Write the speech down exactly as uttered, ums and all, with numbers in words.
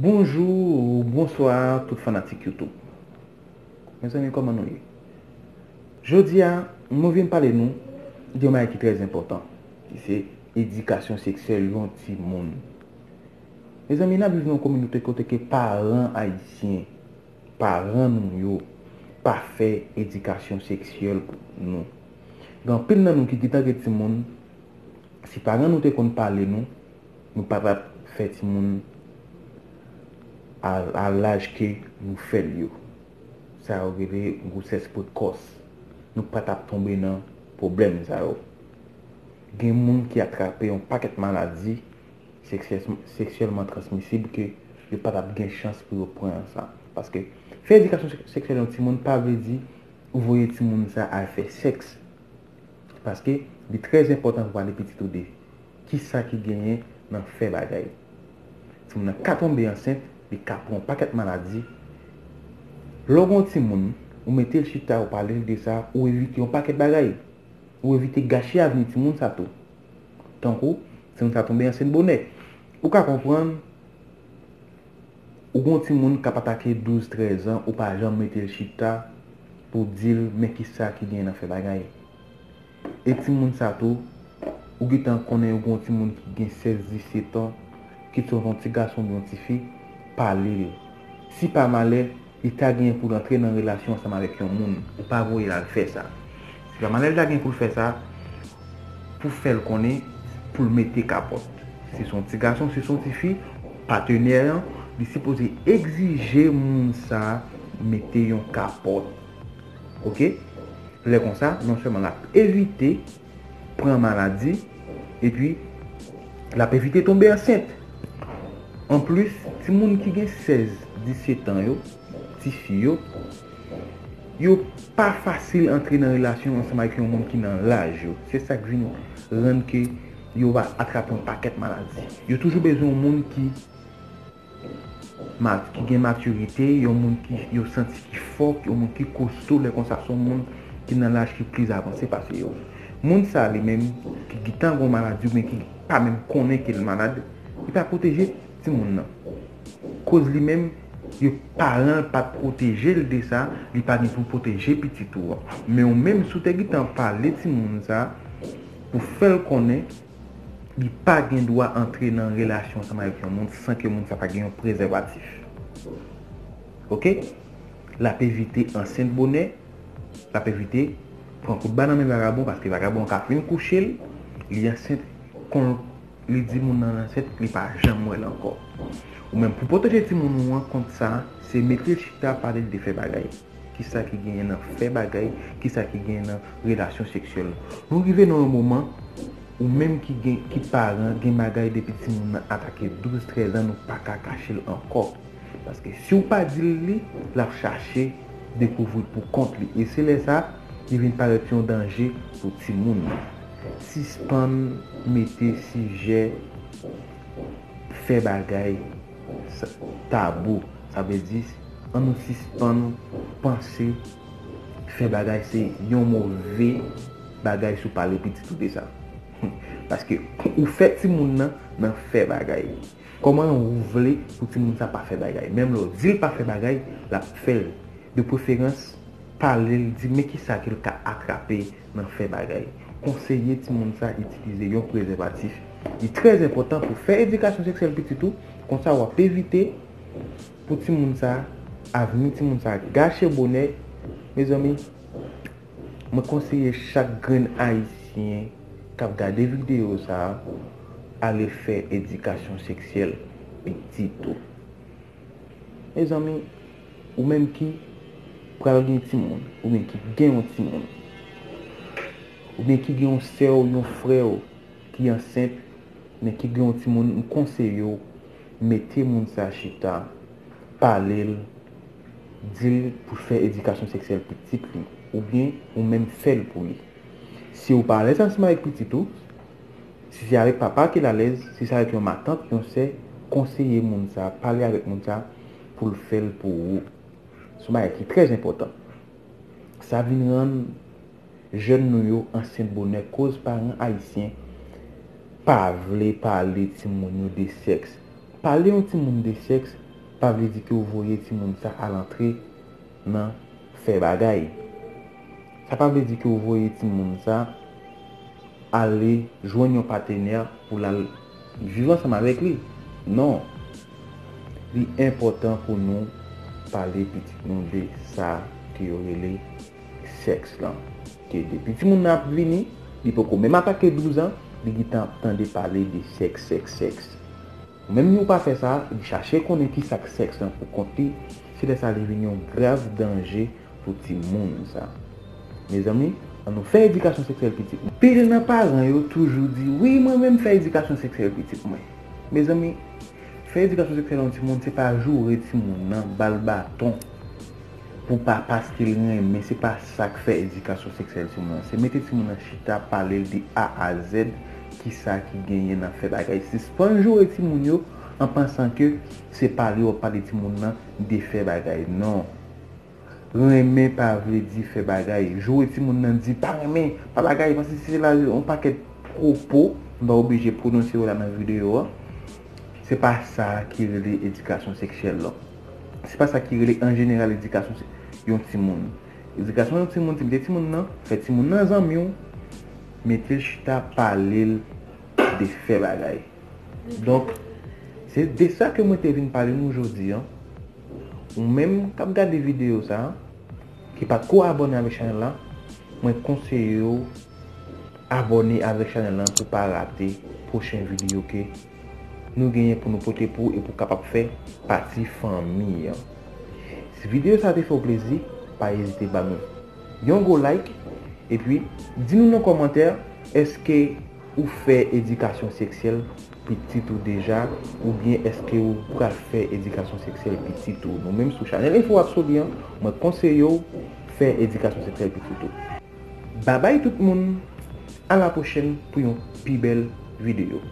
Bonjou, bonswa tout fanatik YouTube. Mezanmi, kòman nou ye? Jodi a, mwen vin pale nou de yon bagay ki trè enpòtan, ki se edikasyon seksyèl yon timoun. Mezanmi, n ap viv nan yon kominote kote ke paran ayisyen, paran nou yo, pa fè edikasyon seksyèl pou nou. Gen anpil nan nou ki gentan gen timoun, si paran nou te konn pale nou, nou pa t ap fè timoun a, a laj ke nou fè l yo. Sa yo rele gwosès prekòs. Nou pa t ap tonbe nan pwoblèm sa yo. Gen moun ki atrape yon pakèt maladi seksyè-, seksyèlman transmisib ke yo pa t ap gen chans pou yo pran sa. Paske fè edikasyon sek-, seksyèl yon timoun pa vle di ou voye timoun sa al fè sèks. Paske li trè enpòtan pou pale pitit ou de kisa ki genyen nan fè bagay. Timoun nan ka tonbe ansent, li ka pran yon pakèt maladi. Lè w gen yon timoun, ou mete l chita, ou pale l de sa, ou evite yon pakèt bagay. Ou evite gache avni timoun sa tou. Tankou, timoun sa tonbe ansent bonè. Ou ka konprann, ou gen yon timoun k ap atake douz, trèz an, ou pa janm mete l chita pou di l, men kisa ki genyen nan fè bagay. E timoun sa tou, ou gentan konnen ou gen yon timoun ki gen sèz, disèt an, kit se yon ti gason oubyen yon ti fi, pale l. Si pa malè, li ta genyen pou l antre nan relasyon ansanm avèk yon moun, ou pa voye l al fè sa. Si pa malè li ta gen pou l fè sa, pou fè l konnen, pou l mete kapòt. Si se yon ti gason, si se yon ti fi, patenè an, li sipoze egzije moun sa a mete yon kapòt. Oke? Lè konsa, non sèlman l ap evite pran maladi, epi l ap evite tonbe ansent. Anplis, timoun ki gen sèz, disèt an yo, tifi yo, yo pa fasil antre nan relasyon ansanm avèk yon moun ki nan laj yo. Se sa k vin rann ke yo va atrape yon pakèt maladi. Yo toujou bezwen yon moun ki ma-, ki gen matirite, yon moun ki yo santi ki fò, yon moun ki kosto, lè konsa se yon moun ki nan laj ki plis avanse pase yo. Moun sa li menm, ki gentan gen yon maladi oubyen ki pa menm konnen ke l malad, li pa pwoteje timoun nan. Koz li menm, yo paran l pa t pwoteje l de sa, li pa gen pou pwoteje pitit ou an. Men ou menm, si w te gentan pale timoun sa, pou fè l konnen, li pa gen dwa antre nan relasyon ansanm avèk yon moun san ke moun sa pa gen yon prezèvatif. Oke? L ap evite ansent bonè, l ap evite pran kout ba nan men vagabon, paske vagabon ka fin kouche l, li ansent, kon li di moun nan ansent, li pa janm wè l ankò. Ou menm, pou pwoteje timoun ou an kont sa, se mete l chita, pale l de fè bagay. Kisa ki genyen nan fè bagay, kisa ki genyen nan relasyon seksyèl. Nou rive nan yon moman, ou menm ki gen, ki paran, gen bagay depi timoun nan atake douz, trèz an, nou pa ka kache l ankò. Paske si w pa di l li, l ap chache dekouvri l pou kont li. E se lè sa, li vin parèt yon danje pou timoun nan. Sispann mete sijè fè bagay sa, tabou. Sa vle di, ann nou sispann panse fè bagay se yon move bagay si w pale pitit ou de sa. Paske ou fè timoun nan nan fè bagay. Kòman ou vle pou timoun sa pa fè bagay? Menm lè w di l pa fè bagay, l ap fè l. De preferans, pale l, di men kisa ke l ka atrape nan fè bagay. Konseye timoun sa itilize yon prezèvatif. Li trè enpòtan pou fè edikasyon seksyèl pitit ou, konsa w ap evite pou timoun sa, avni timoun sa gache bonè. Mezanmi, mwen konseye chak grenn ayisyen k ap gade videyo sa a, ale fè edikasyon seksyèl pitit ou. Mezanmi, ou menm ki pral gen timoun, oubyen ki gen yon timoun, oubyen ki gen yon sè w, yon frè w ki ansent, men ki gen yon timoun, m konseye w mete moun sa chita, pale l, di l pou fè edikasyon seksyèl pitit li, oubyen ou menm fè l pou li. Si w pa alèz ansanm avèk pitit ou, si se avèk papa ke l alèz, si se avèk yon matant, yon sè, konseye moun sa, pale avèk moun sa pou l fè l pou ou. Se yon bagay ki trè enpòtan. Sa vin rann jèn nou yo ansent bonè, koz paran ayisyen pa vle pale timoun yo de sèks. Pale yon timoun de sèks, pa vle di ke w voye timoun sa al antre nan fè bagay. Sa pa vle di ke w voye timoun sa ale jwenn yon patenè pou l al viv ansanm avèk li. Non. Li enpòtan pou nou pale pitit nou de sa ke yo rele sèks lan. Ke depi timoun nan ap vini, li poko menm atake douz an, li gentan ap tande pale de sèks, sèks, sèks. Ou menm ni ou pa fè sa, li chache konnen ki sa k sèks lan pou kont li, se lè sa li vin yon grav danje pou timoun sa. Mezanmi, ann nou fè edikasyon seksyèl pitit nou. Pil nan paran yo toujou di, "Wi, mwen menm fè edikasyon seksyèl pitit mwen." Mezanmi, fè edikasyon seksyèl yon timoun, se pa joure timoun nan, ba l baton pou pa, paske l renmen, se pa sa k fè edikasyon seksyèl timoun nan. Se mete timoun nan chita, pale l de A a Z, ki sa ki genyen nan fè bagay. Sispann joure timoun yo an pansan ke se pale w ap pale timoun nan de fè bagay. Non. Renmen pa vle di fè bagay. Joure timoun nan di pa renmen, pa bagay, paske se la yon pakèt pwopo, m pa oblije pwononse yo la nan videyo a. Se pa sa ki rele edikasyon seksyèl la. Se pa sa ki rele an jeneral edikasyon se-, yon timoun. Edikasyon yon timoun, se mete timoun nan, fè timoun nan zanmi w, mete l chita, pale l de fè bagay. Donk, se de sa ke mwen te vin pale nou jodi an. Ou menm k ap gade videyo sa a, ki pa t ko abòne avèk chanèl la, mwen konseye w abòne avèk chanèl lan pou pa rate pwochen videyo ke nou genyen pou nou pote pou ou e pou kapab fè pati fanmi an. Si videyo sa te fè w plezi, pa ezite ba nou yon gwo like, epi di nou nan kòmantè, èske ou fè edikasyon seksyèl pitit ou deja, oubyen èske ou pral fè edikasyon seksyèl pitit ou? Nou menm sou chanèl Enfo Absoli an, mwen konseye w fè edikasyon seksyèl pitit ou. Babay tout moun, a la pwochèn pou yon pi bèl videyo.